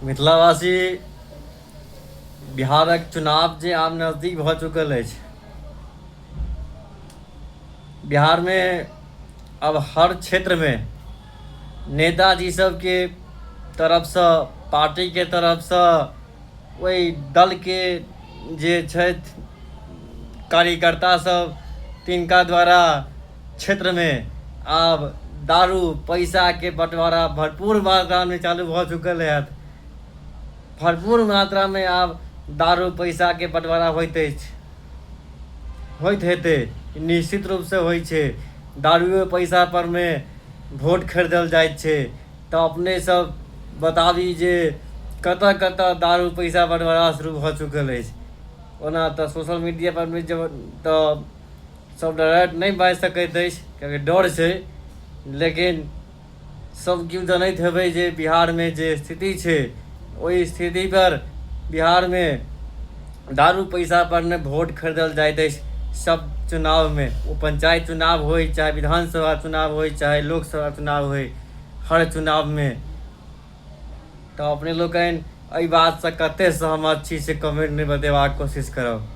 मिथिलावासी, बिहारक चुनाव जे आब नजदीक भऽ चुकल अछि, बिहारमे आब हर क्षेत्रमे नेताजी सबके तरफसँ, पार्टीके तरफसँ, ओहि दलके जे छथि कार्यकर्ता सब, तिनका द्वारा क्षेत्रमे आब दारू पैसाके बँटवारा भरपूर मात्रामे चालू भऽ चुकल हैत। भरपूर मात्रामे आब दारू पैसाके बँटवारा होइत अछि, होइत हेतै, निश्चित रूपसँ होइ छै। दारुए पैसा परमे भोट खरीदल जाइत छै। तऽ अपने सब बताबी जे कतऽ कतऽ दारू पैसा बँटवारा शुरू भऽ चुकल अछि। ओना तऽ सोशल मीडिया पर मे तऽ सब डायरेक्ट नहि बाजि सकैत अछि, कियाकि डर छै, लेकिन सब केओ जनैत हेबै जे बिहारमे जे स्थिति छै, ओहि स्थिति पर बिहारमे दारू पैसा पर ने भोट खरीदल जाइत अछि सब चुनावमे। ओ पंचायत चुनाव होइ, चाहे विधानसभा चुनाव होइ, चाहे लोकसभा चुनाव होइ, हर चुनावमे। तऽ अपने लोकनि एहि बातसँ कतेक सहमत छी, से कमेन्टमे बतेबाक कोशिश करब।